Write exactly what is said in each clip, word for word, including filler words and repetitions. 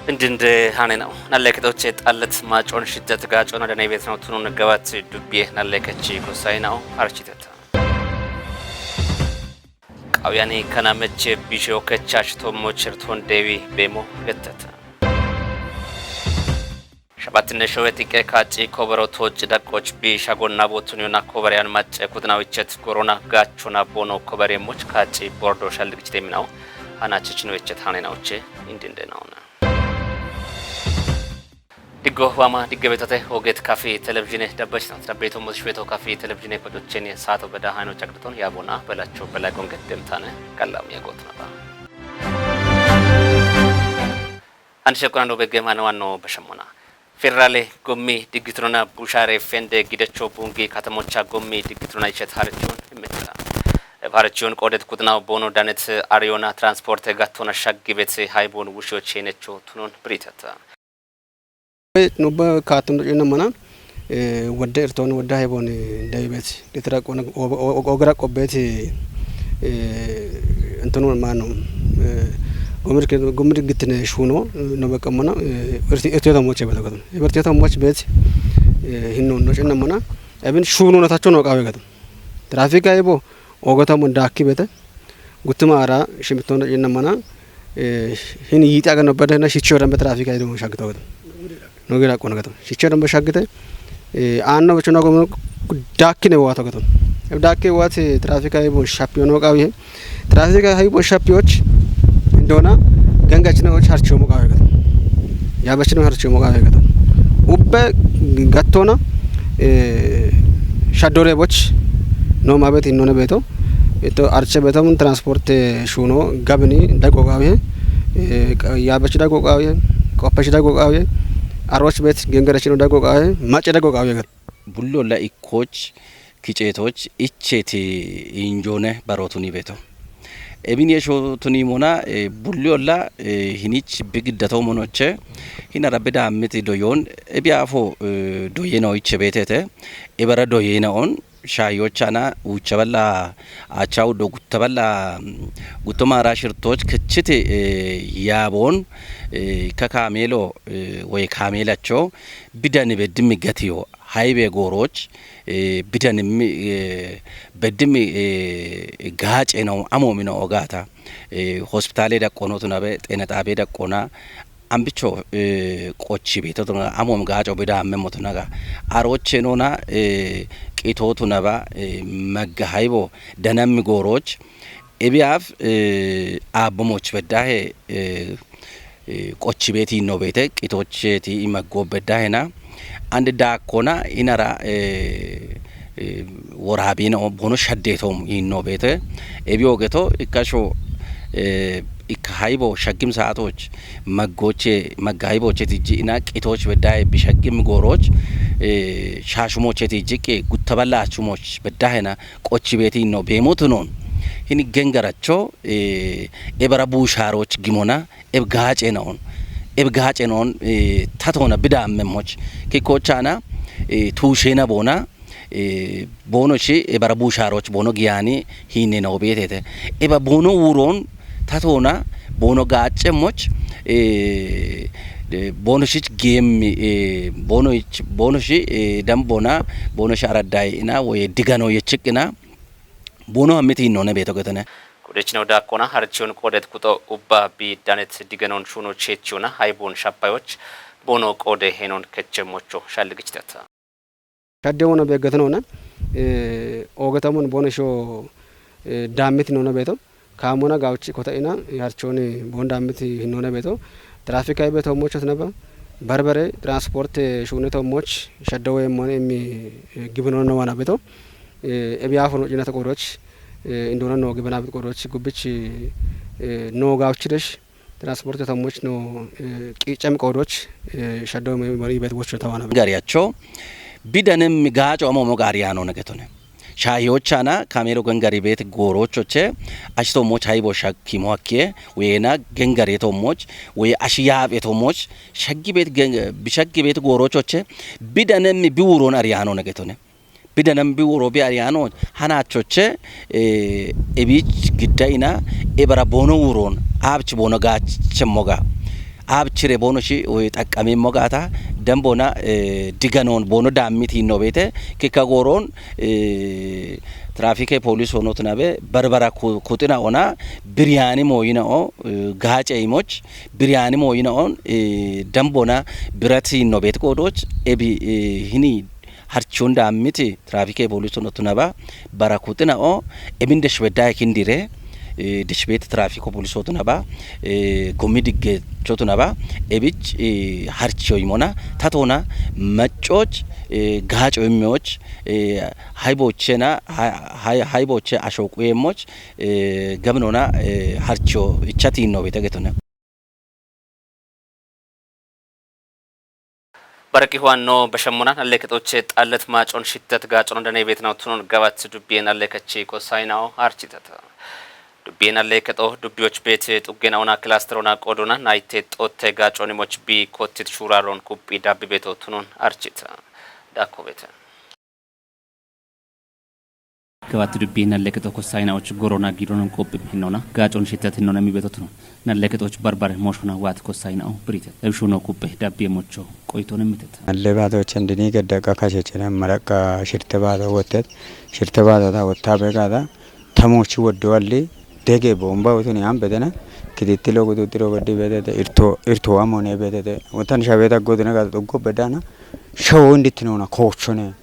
Indinde hane na'u. Nalleekitoche xallet maacoon shiddet gaacoona danee beetna'u tunun gabaatti dubbiye nalleekechi kosayi na'u harchitetta. Qawiyani kana meche bishe okecha shitomo cherton dewi bemo gettetta. Shabatinne showeti qe kaaci kobero tooci daqqoch bi shagon nabotun yona koberiyan macce kudnaw ichet gorona gaachona bono kobere moch kaaci bordo shalligich demina'u. Hana chichino ichet hane na'uche indinde na'una. Diggo wama digge betote oget kafi televizhine dabbachna. Dabbeto mos shweto kafi televizhine kodocheni saato beda hayno chagdaton yabona belacho bela gonget demtane kallam yagotna ba. An shekunando begge mano anno bashamona. Federale gommi diggitrona bushare fende gidecho bungi katamocha gommi diggitrona ichet harchun imetla. Harchun qodet kudnaw bono danet ariyona transporte gattona shaggibet haybon wusho chenecho tunun britata. Nubba kaatun do'ina mana, eh, wadda irtoon wadda haybon dayibet. Ditira qona ogara qobbet, eh, antonu mano, eh, gomir gomir gittine shuno, no bekamana, eh, irti irti tomoche beta. Irti tomoche bet, eh, hinno do'ina mana. Ebin shuno na tacho no qawe gata. Trafik aybo ogotamu daakki bete. Guttuma ara shimitoon do'ina mana, eh, hin yiiti aga no bada na shicho dambe trafik aydo shagito gata. No gira qona gata. Shicho dambe shagite, eh, anno becho no gomo daakkine wato gata. Daakke wati trafik aybo shapiono qawi. Trafik aybo shapioch indona ganga chino harchomo qawi gata. Ya bachino harchomo qawi gata. Ubbe gattona, eh, shadore boch no mabet innone beto. Ito arche beto mun transporte shuno gabni dago qawi. Eh, ya bach dago qawi. Qopash dago qawi. Aroch bet gengara chino dago qawi. Mache dago qawi. Bullolla ikkoch kiceetoch ichcheeti injoone barootuni beeto. Ebin yeshootuni mona, eh, bulli olla, eh, hinich bigiddato monoche, hinara bidaammiti doyoon, ebi afo, eh, doyeno ichche beetete, ebara doyena on, shaayochana, uuchaballa, aachawuddo guttaballa, mm, guttomaara shirtoch kichiti, eh, yaaboon, eh, ka kaameelo, eh, woy kaameelacho, bidani beddimmi gatiyo, haybe gooroch, eh, bidanimmi, eh, beddimmi, eh, gaace no, amoomino ogaata, eh, hospitaale daqqono tunabe, xeena xaabe daqqona, ambicho, eh, qochi beeto tuna, amoom gaaco bida amme motunaga, aroche nona, eh, qito tunaba, eh, magga haybo, danammi gooroch, ebiyaaf, eh, aabbomoch beddahe, eh, eh, qochi beeti inno beete, qitocheeti imaggo beddahena, ande daakkona inara, eh, eh, woraabina o-, bono shaddeetom inno beete, ebi ogeto ikkasho, eh, ikka haybo shaggim saatoch maggoche, magga hayboche tijji ina qitoch beddahe bi shaggim gooroch, eh, shaashumoche tijji qi guttaballa achumoch beddahena qochi beeti inno beemotunon. Hini gengaracho, eh, ebara buushaaroch gimona, eb gaace na'on, eb gaace na'on, eh, tatona bida ammemoch, kikochana, eh, tuushena boona, eh, bono shi, eh, bara buushaaroch bono giyaani hinne na'o beetete. Eba bono wuron tatona bono gaacemoch, eh, de-, bono shich geemmi, eh, bono ich-, bono shi, eh, dambona, bono shi aradday ina, woye digano yechiqina, bono hammiti hinnone beeto getene. Kudechino daakkona harchiyon qodet kuxo ubba bi danet diganon shuno cheechiyona haybon shappayoch bono qode henon kechche mocho shalligichteta. Shadde wona beeggatinona, eh, oogetamon bono sho, eh, daammiti nona beeto. Kaamona gawchi kota ina harchoni boon daammiti hinnona beeto. Trafik aybe toommocho tinaba. Barbare transporte shuune toommoch shadde woyemmon emmi, eh, gibinono wana beeto. Eh, ebi afo no cinata qodoch, eh, indona no gibana bit qodoch gubbich, eh, no gawchidesh transporte tomoch no, eh, qicam qodoch, eh, shaddo me mari bet wocho tawana. Gariyacho bidanem gaaco amomo gariyano negetone. Shahiyochana kamero gengari bet goorochoche ashto moch haybo shakimo akke wena gengari tomoch we ashiyabe tomoch shaggi bet geng-, bi shaggi bet goorochoche bidanem bi wuron ariyano negetone. Bidanem bi wuro bi ariyano hanachoche, eh, ebich gidda ina ebara bono wuron abch bono gach chemoga. Abchire bono shi, eh, xaqqamemmo gaata, dambona, eh, diganoon bono daammiti no beete, kikka gooroon, eh, tiraafike poolisoonot nabe, barbara ku-, kuxina ona, biryaani mooyina o, eh, gaace imoch, biryaani mooyina on, eh, dambona birati no beet qoodoch, ebi, eh, hini harchon daammiti tiraafike poolisoonot naba, bara kuxina o, ebin deshbedda ekindire, eh, deshbet tiraafiko poolisoot naba, eh, gomi diggechotu naba, ebich, eh, harcho imona, tatona, maccoch, eh, gaaco immeoch, eh, haybochena, hay-, hay-, hayboche ashoqu emmoch, eh, gabnona, eh, harcho ichati no bete getona. Baraqi huwanno bashshammunaan alleekexoche xallet maacoon shittet gaacono danee beetinaw tunon gabat dubbiyen alleekachi kossayinaw architet. Dubbiyen alleekexo dubbiyoch beet xuggenauna kilasterona qoodona nayte xotte gaacoon imoch bi kottit shuuraron quphi dabbi beeto tunon archit. Dakko beete. Gabatti dubbii nalleekexo kossayinaoch gorona gidonon qophi hinona gaacon shittet hinona mi beetotuno. Nalleekexoch barbare mooshona waat kossayinao biritet. Ebshuno kuppe dabbi emocho qoyton emmitet. Nalle baatochen dini geddaqa kashechene maraqqa shirte baato wottet. Shirte baatota wotta beqaata tamochi woddo alli dege bomba wotuni an bedena. Kitittilo quxuxxiro geddi betete irto, irto amone betete. Wotan shabeta godine gaata xuggo bedana. Shawo indittinona koochone.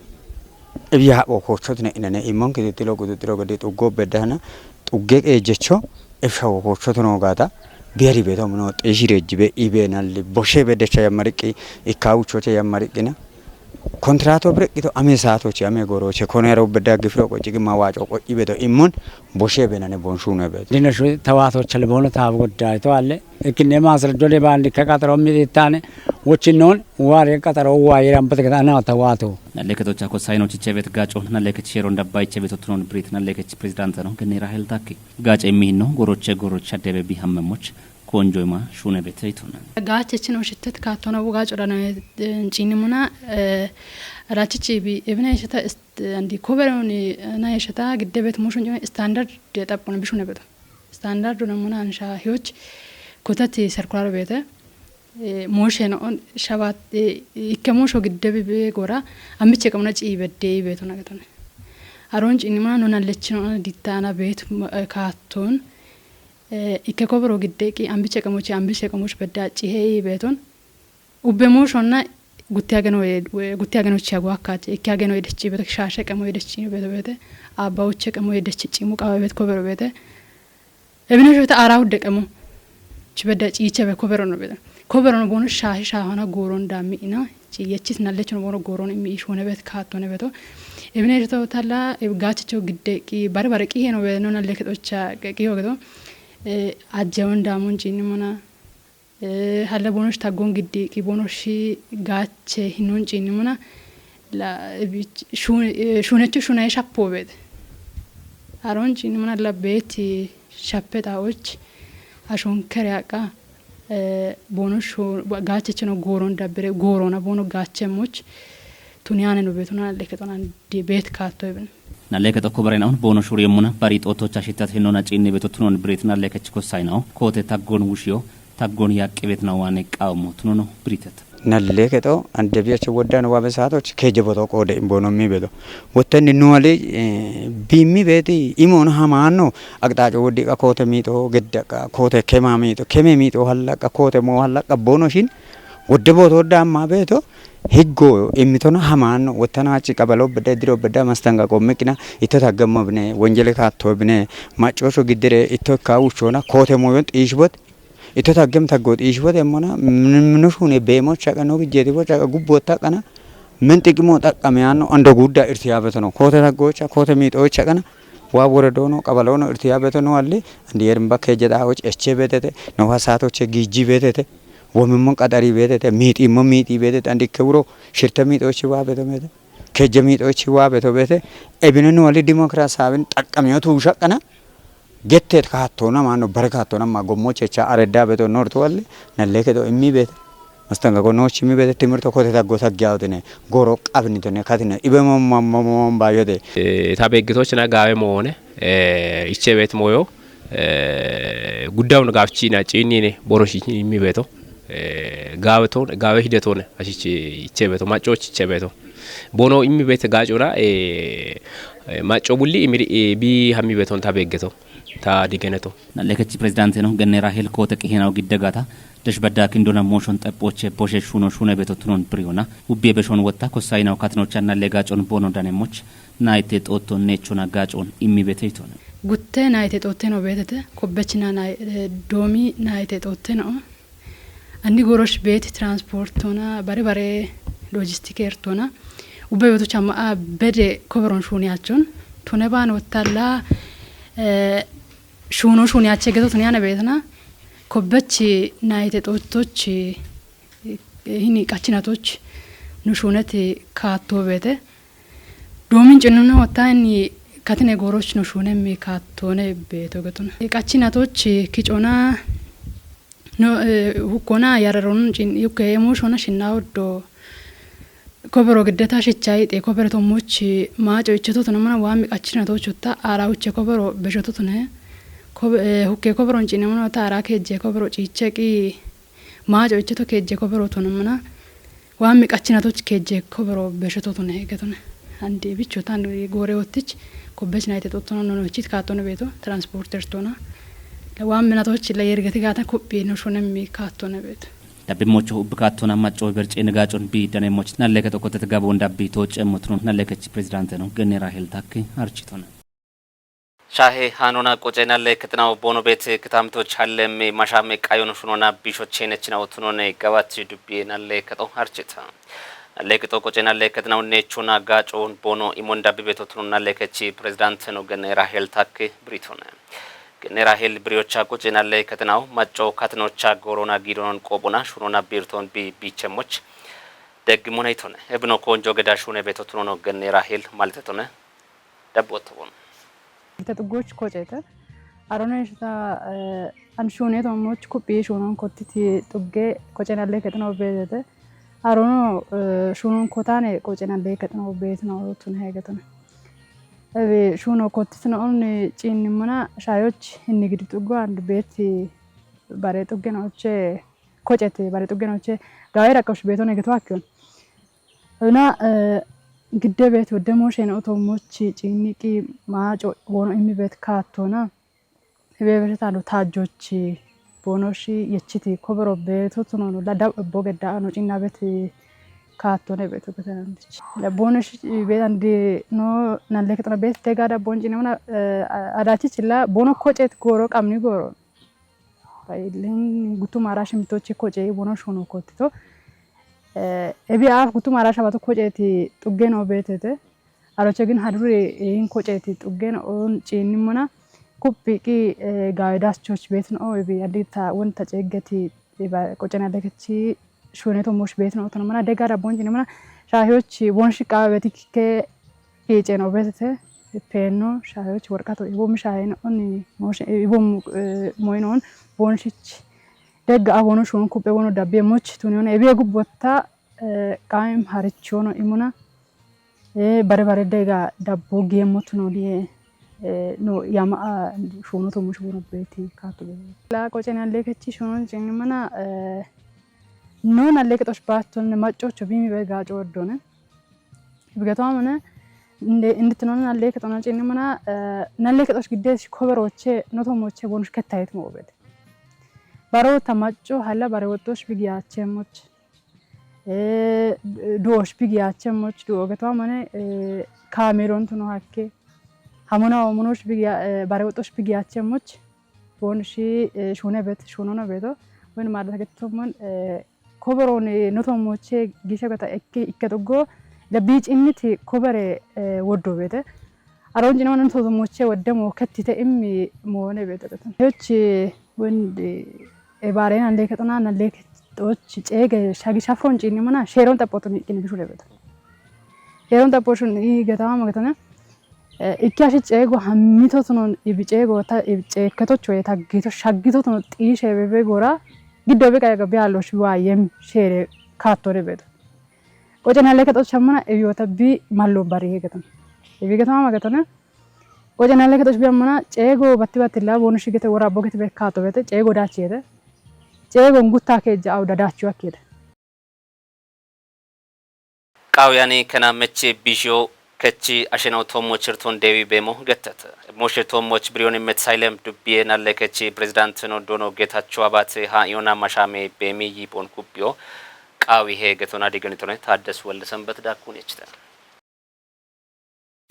Ebi haapho koochotine inene immon kitittilo quxuxxiro geddi xuggo beddana. Xugge qeejjecho eb shawo koochotono gaata biyari beto mino xeeshire ejjibe ibe nalli boshe bedecha yammariqqi ikkawuchoche yammariqqina. Kontrato bireqqito ame saatoche ame goroche konero bedda gifiro qoccigi mawaco qo'i beto immon boshe benane bonshune beto. Dina shu tawaatocha lebono taab goddaito alle. Ikkine maasra dole bandi ka qataro mi dittane wochinnon ware qataro wayiran batakata ana tawaato. Nalleekexocha kossayinoch ichebet gaaco nalleekech sheeron dabba ichebet ottunon birit nalleekech pirezidaante no genne Rahel Takke. Gaace immihinno goroche gorocha debe bihammemoch konjoyma shune bete ituna. Gaachechino shittet kaattona gaaco dana, eh, cinnimuna, eh, rachichi bi ebine shata ist-, andi koberoni na shata giddebet mushun standard de tapon bishune beto. Standardu namuna ansha hiyoch kotati serkular beete, eh, mooshe no on shabat, eh, ikke moosho gidde bibe gora ambiche qamuna ci bedde beeto nagatone. Aron ci inima no nallechi no dittana beet, eh, kaatton, eh, ikke kobro gidde qi ambiche qamochi ambiche qamoch bedda ci he beeton. Ubbe mooshonna gutti ageno ye-, gutti ageno chi agu akkache, ikke ageno yedechi beto shaashe qamo yedechi beto beete, abba uche qamo yedechi cimu qawe beet kobero beete. Ebine shota ara udde qamo. Chi bedda ciiche be kobero no beete. Kobero no bono shaashe shaahona gooron dammi ina, ci yechis nallecho no bono gooron immi ishone beet kaattone beto. Ebine shota talla, eb gaachicho gidde qi bare bare qi heno be no nallekexocha qi hogeto. Eh, ajjewon damon cinnimuna. Eh, halla bonosh taggon giddi, ki bonoshi gaache hinon cinnimuna, la, eh, bich-, shun-, eh, shunecho shunaye shappo beete. Aron cinnimuna la beeti shappe taoch, ashon kere aqa, eh, bonosh shu-, gaache cheno gooron dabbere, goorona bono gaache moch, tuniyane no beetona, leketonan di beet kaatto ibn. Nalleekexo kobaren aun bono shuriyemmuna bari xotocha shittat hinona ciinni beto tunon birit nalleekech kossayinao koote taggon wushiyo taggon yaqqi betna wane qawmo tunono biritet. Nalleekexo andebiyache woddan wabe saatoch keje boto qoode imbono mi beto. Wottenni nuwali, eh, bimmi beeti imono hamaanno aqxaaco woddiqa koote miixo geddaqa koote kema miixo keme miixo hallaqqa koote mo hallaqqa bono shin wodde booto wodda amma beeto Higgo immitona hamaanno wottanachi qabalo bedde diro bedda mastanqaqo miqina ito taggammo bine wonjele kaatto bine maccoosho giddire ito ikka wuchona koote moyon xiishbote ito taggem taggo xiishbote emmona min-, minushune beemo chaqa no gijjeeti bo chaqa gubbo taqana min xiqimo xaqqame yaanno ando gudda irtiyaabetono koote taggocha koote miixocha qana waa woredoono qabalono irtiyaabetono alli andi yerimba keejje xaawoch eche beetete no hasaatoche giijji beetete Womimmo qaxari beetete, miixiimmo miixi beetete, andikke wuro shirte miixochi waa beto beete, kejje miixochi waa beto beete, ebine nuwali dimokiraasiyaawin xaqqamiyo tuusha qana, getteet kaattoona maano, bare kaattoona ma gommo checha aredda beto nortu walli, nalle kedo immi beete, mastangago noochi immi beete, timirto kote taggo taggiyaawotine, goro qabnitone katine, ibe mo, mo, mo, mo, baayode. Eh, ta beeggitoochina gaawe moone, eh, iche beet moyo, eh, guddaawun gaafchiina ciinnine boro shi immi beeto. Eh, gaawe toon, gaawe hide toone, ashichi iche beto, macco iche beto. Bono immi bete gaacora, eh, eh, macco bulli imiri, eh, bi hammi beton ta beeggeto, ta digeneto. Nallekechi pirezidaanteno Genne Raahel koote qihenaw gidde gaata, deshbadda kindona mooshon xephoche boshe shuno shune beto tunon biriyona, ubbiye beshon wotta kossayinaw katinocha nalle gaacon bono danemoch, nayte xootton neechona gaacon immi bete itone. Gutte nayte xootteno beetete, kobbechina nay-, eh, doomi nayte xootteno. Andi gorosh beeti transportona, bare bare logistikertona. Ubbe beto chamma a bede koberon shuniyachon. Tone baan wottalla, eh, shuno shuniyache geto tone ana beetna. Kobbechi nayte xottochi, eh, hini qachinatoch nu shuneti kaatto beete. Doomin cinnuna wotta inni katine goroch nu shunemmi kaattone beeto getona. Qachinatoch kicona no, eh, hukkona yararon cin-, yukke emo shona shinna oddo. Kobero giddeta shichcha yite, kobere tommoch maaco ichchetoto namana waammi qachinatoch utta, ara uchche kobero beshototone. Kobe-, eh, hukke koberon cinnamana utta, ara keejje kobero ciichche qi maaco ichcheto keejje kobero tonamana. Waammi qachinatoch keejje kobero beshototone hegetone. Andi bicho tan gore wottich, kobbech nayte xottono nono chit kaattone beeto, transportertona. La waammi natoch la yergeti gaata koppi no shonemmi kaattone beeto. Dabbi mocho ubbi kaattona macco bercene gaacon bi danemoch nalleke xokotete gabon dabbi tooce motno nallekech pirezidaanteno Genne Raahel Takki architone. Shahe hanona qoce nalle ketinaw bono beete kitamitoch hallem mashame qayon shunona bisho chenechinaw tunone gabach dubbi nalle keto archita. Nalle keto qoce nalle ketinaw nechona gaacon bono imon dabbi beto tunon nallekechi pirezidaanteno Genne Raahel Takki biritone. Genne Raahel biriyocha qoce nalle ketinaw macco katinocha gorona gidonon qobona shunona birton bi bichemoch. Deggi mona itone. Ebino konjo geda shune beto tunono Genne Raahel maltetone. Dabbottobon. Gita xuggoch kocete. Arone shita, eh, an shune tommoch kuphi shunon kottiti xugge qoce nalle ketino beetete. Arono, eh, shunon kotane qoce nalle ketino beetino tun hegetone. Ebe shuno kottitino onni cinnimana shayoch inni gidi xuggo and beeti bare xuggeno oche kocete bare xuggeno oche gawe raqqosh beetone geto akkiyon. Ona, eh, gidde beet wodde mooshen oto mochi ciinniqi maaco wono immi beet kaattona. Hebe betetano taajjochi boonoshi yechiti kobero beeto tunono la dab ebbo gedda ano cinna beet kaattone beeto betenandich. La boonoshi beet andi no nalle ketona beet tega dabbon cinna mana, eh, adachichilla boono kocet gooro qamni gooro. Bailin gutu mara shimitochi koce wono shuno kottito. Eh, ebi aaf gutu mara shabato koceti xuggeno beetete. Aroche gin hadure in koceti xuggen on ciinnimona. Kuphi qi, eh, gawe das choch beetno o ebi adita wonta ceeggeti eba qocena dekechi shune tommosh beetno otono mana dega dabbon ciinnimona. Shahiyoch wonshi qawe beti kikke qiiceno beetete. Peenno shahiyoch worqato ibom shahen on mooshe ibom, eh, moynon wonshich degga a wono shun kuphe wono dabbe moch tuniyon ebi gubbotta, eh, qaim harichono imuna, eh, bare bare dega dabbo gemo tuno die, eh, no yama a shuno to mush wono beti katu be. La qocena lekechi shuno ciinnimona, eh, no na leke tosh baton macocho bimi be gaco done. Bigato amane inde, inditino na leke tona ciinnimona, eh, na leke tosh gidde koberoche no to moche wonush ketayet mo obed. Baro ta macco halla bare woxxosh bigi yaachemmoch. Eh, du'osh bigi yaachemmoch, du'o geto amane, eh, kaameelon tuno hakke. Hamona omonosh bigi ya-, eh, bare woxxosh bigi yaachemmoch. Bon shi, eh, shune bet, shunono beto. Wen maada tagetomon, eh, koberon, eh, no to moche gisha gata ekke, ikke doggo. Da biic inniti kobere, eh, woddo bete. Aron jina wan to moche wadde mo kattite immi mo ne be tatan. Yochi wende e bare nan le katana nan le toch ceege shagi shafron cini mana sheron tapoto mi kini bishure beta. Sheron taposhun i gatama magatana. Eh, ikki ashi ceego hammito tunon ibi ceego ta ibi ceeketocho e taggito shaggito tuno xiishe bebe gora giddo be kaya gabe allo shi waayem shere kattore beta. Qoce nalle kexo shammana ebiyoota bi mallo bari hegetan. Ebi getama magatana. Qoce nalle kexo bi ammana ceego batti batti la bonu shigete wora bogete be kato bete ceego dachi yete. ceegon guttaa keejja awu dadaachchu akkeda. Qaawiyaani kena meche biishiyo kechi asheno toommochi irtoon deewi beemo gettete. Mooshe toommochi biriyooni met sayilem dubbiye nalle kechi pirezidaanteno doono Geetachoo Abaate haa iyona mashaame beemi yiiphoon kuphiyo qaawi hee getona digenitone. Taaddes Welde Sanbet daakkun echite.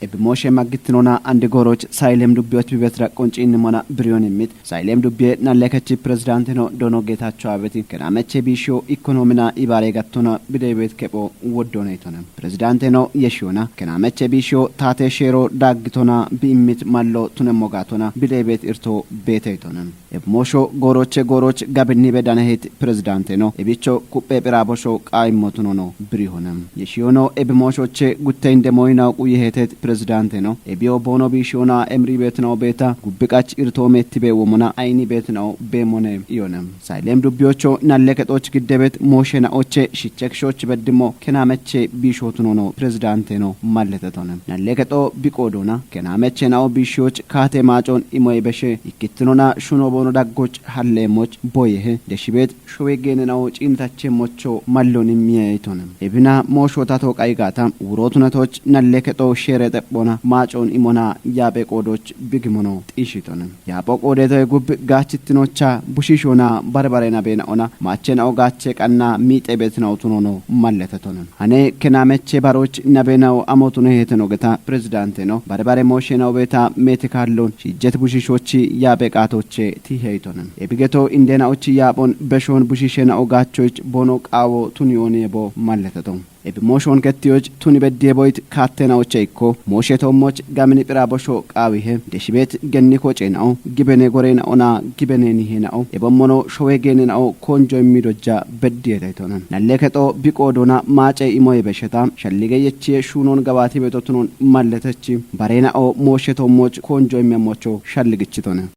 Ebimooshe maggittinona andi gooroch sayilem dubbiyoch bibetira qonciinnimona biriyooni mit sayilem dubbiye nalle kechi pirezidaanteno doono Geetachoo Abeeti kena meche biishiyo ikonoomina ibaare gattona bideebeet kepho woddooneytone. Pirezidaanteno yeshiyona kena meche biishiyo taate sheero daaggitona bi'immit mallo tunemmo gaatona bideebeet irto beeteytone. Ebimoosho gooroche gooroch gabinni bedanehit pirezidaanteno ebicho kuphe phiraa bosho qaayimmo tunono birihonem. Yeshiyono ebimooshoche gutte inde mooyinawu quyehetet pirezidaanteno ebiyo boono biishiyona emiriibeetinawu beeta gubbiqach irtoo meettibe womona ayinibeetinawu beemone iyonem. Sayilem dubbiyocho nalle kexooch giddebet mooshe na'oche shichekishoch beddimmo kena meche biishootunono pirezidaanteno malletetonem. Nalle kexoo biqoodoona kena meche na'o biishiyoch kaate maacoon imoye beshe ikkittinona shuno boono daggoch halleemmoch boyehe deshibeet showe geenena'o ciinnitachemmocho malloni miyeytone. Ebina mooshootato qayigaata wurootunatoch nalle kexoo sheere xephona maacoon imona yaaphe qoodoch bigimono xiishitone. Yaapho qoodetoy gub gaachittinocha bushiishona barbare nabeena'ona maache na'o gaache qanna miixebeetinawo tunono malletetone. Hane kena meche baroch nabeena'o amotuneheteno geta pirezidaanteno barbare mooshe na'o beeta meeti kaallon shiijjet bushiishochi yaaphe qaatoche tiiheytone. Ebigeto indenaochi yaaphon beshoon bushiishena'o gaachoyich boono qaawo tuniyooni ebo malleteto. Ebimooshoon kettiyoch tuni beddiye boyit kaattenaoche ikko mooshe toommoch gamini phiraa bosho qaawihe deshibeet genni kocena'o gibene gorena'ona gibene nihena'o ebommono showe geenena'o koonjo immi dojja beddiyeteytone. Nalle kexoo biqoodoona maace imoye besheta shallige yechiye shuunoon gabaati beto tunoon malletechi barena'o mooshe toommoch koonjo immemmocho shalligichitone.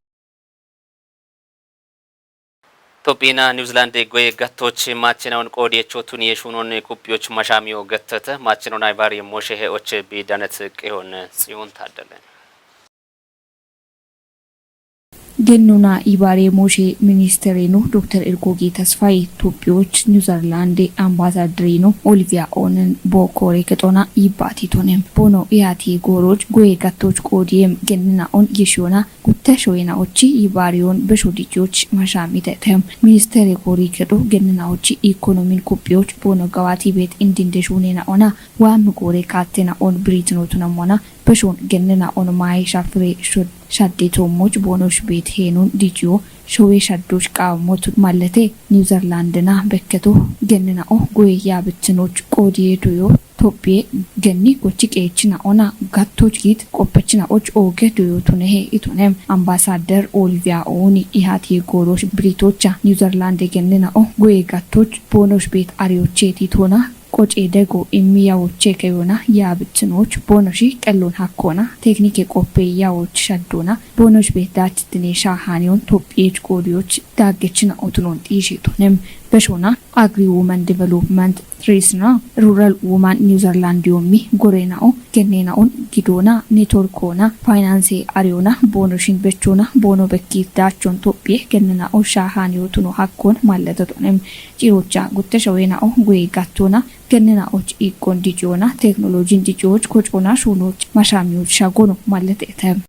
Tophiyina Niwuzilande goye gattoch maachenawon qoodiyecho tuniye shuunoon kuphiyoch mashaamiyo gettete. Maachenona ibaari mooshe he oche biidanet qihon Tsiyoon Taaddale. Gennuna ibaare mooshe ministereeno Dokter Ergoogee Tasfaye, Tophiyoch Niwuzarlaande ambaasaaddereeno Oliviya Oonen bookkoore kexona yibbaatitone. Boono iyaati gooroch goye gattoch qoodiyem gennena'on yeshiyona gutte shoyena'ochi yibaariyoon besho dijiyoch mashaamitetem. Ministere goori kexo gennena'ochi iikonomin kuphiyoch boono gawaati beet indinde shuunena'ona waammi goore kaattena'on biriitinotunammona beshoon gennena'on maaye shafire shod shadde toommoch boonosh beet heenon dijiyo showe shaddoch qaammotu mallete Niwuzarlaandena bekketo gennena'o goye yaabittinoch qoodiye doyo Tophiye genni gochi qeechina'ona gattoch giit qoppechina'och ooge doyo tunehe itunem. Ambaasaadder Oliviya Ooni ihaatiye goorosh biriitocha Niwuzarlaande gennena'o goye gattoch boonosh beet ariyocheeti toona qoce dego immi yawoche keyona yaabittinoch boonoshi qellon hakkoona teknike qoppe yawoch shaddoona boonosh beet daachittine shaahaniyon Tophiyeech qoodiyoch daaggechina otunon xiishitonem. Beshoona Agri Women Development Tracena Rural Women Niwuzarlaandiyommi gorena'o gennena'on gidoona networkoona fayinaanse ariyoona boonoshin bechoona boono bekkiit daachon Tophiye gennena'o shaahaniyo tuno hakkoon malletotonem. Ciirocha gutte showena'o goye gattoona gennena'och iikkon dijiyoona teknolojin dijiyoch kocoona shuunoch mashaamiyoch shagono malletetem.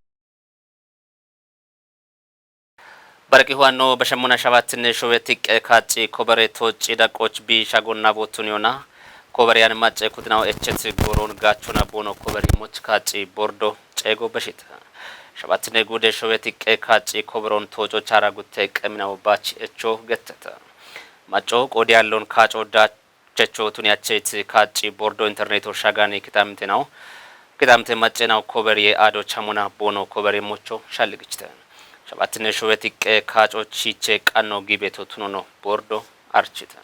Barqi huwanno bashemmuna shabattinne showe tiqqe kaacci kobere toocci daqqoch bi shagonna boottuniyona koberiyan macce kudinaw echet gooroon gaachchona boono koberi moch kaacci bordo ceego beshit. Shabattinne guude showe tiqqe kaacci koberoon tooco chaara gutte qeminaw baach echo getteta. Macco qoodiyallon kaaco daach checho tuni achcheyt kaacci bordo interneto shagani kitamte naw kitamte macce naw koberiye aado chamona boono koberiye mocho shalligichite. Shabattinne showe tiqqe kaaco chiche qanno gibeto tunono bordo archite.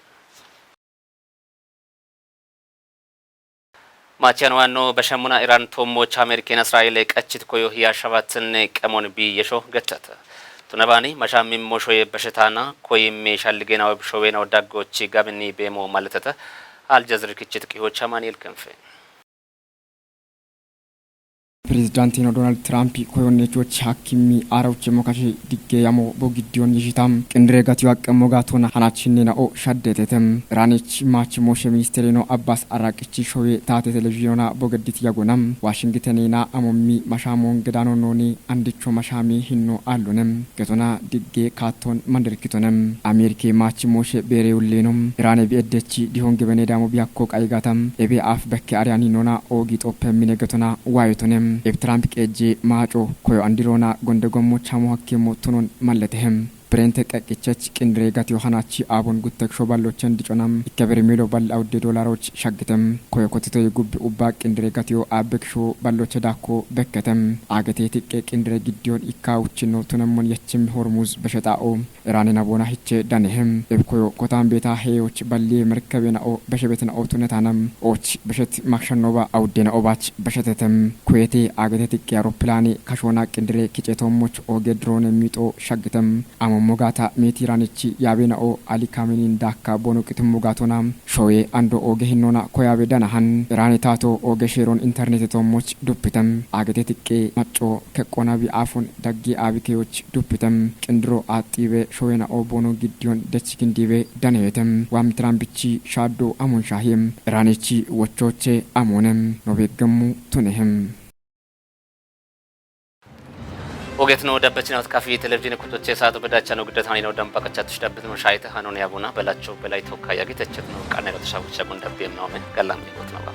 Machiyan waanno bashemmuna Iran toommoch Ameeriken Israa'eele qachit koyo hiya shabattinne qemon bi yesho gettata. Tunabani masha mimmo shoye bashetana koyimme shalligenaw showenaw daggochi gabinni beemo maletata. Aljazir kichit qihocha Amaniel Kenfe. Pirezidaantiino Doonaald Tiraampi koyonneechochi hakkimmi aarauche mokashe digge yamo bogiddiyon yishitam. Qindire gatiyo aqqemmo gaatona hanachinne na'o shaddetetem. Iraanech maachi mooshe ministerino Abbas Arraaqichi showe taate televizhiyoona bogeddit yagonam. Waashingiteneena amommi mashaamoon gedaano nooni andicho mashaami hinno aallunem. Getona digge kaatton mandirkitonem. Ameerike maachi mooshe beereyulleenom. Iraane bi eddechi dihon gibene damo biyakko qayigatam. Ebe aaf bekke ariyani nona oogi xoppe mine getona waayetonem. Eb Tiraamp qeejje maaco koyo andiroona gonde gommo chamo hakkimmo tunon malletehem. Birente qeqqichech qindire gatiyo hanachi aabon guttek sho ballochen diconam. Ikke bermilo balle awudde doolaroch shaggitem. Koyo kotitoy gubbi ubba qindire gatiyo aabbek sho balloche daakko bekketem. Aagete tiqqe qindire giddiyon ikka uchchinno tunemmon yechim Hormuz beshe xaa'o. Iraane naboona hiche danehem. Eb koyo kotan beeta heeyoch balliye merkebe na'o beshe betena'o tunetanam. Och beshet makshannoba awudde na'o bach beshetetem. Koyete aagete tiqqe aeropilaane kashoona qindire kicetommoch ooge droone miixo shaggitem. Amommo gaata meeti Iraanichi yaabe na'o Ali Kamenin daakka bono qitimmo gaatona. Showe ando ooge hinnona koyabe danahan. Iraane taato ooge sheeron internete tommoch duppitem. Aagete tiqqe maco keqqonabi aafon dagge aabikeyoch duppitem. Qindiro aaxxibe showe na'o bono giddiyon dech gindibe daneyetem. Waam Tiraampichi shaaddo amon shaahiyem. Iraanichi wochoche amonem. Nobeeggemmu tunehem. Ogeetno dabbachinawot kafi televizhiine kutoche saatu bedacha no giddetani no damba qachattush dabbitno shaayite hanon yabuna belacho belay tokka yagitechetno qanne rotashabucha gun dabbiyem noome gallam yagotno ba.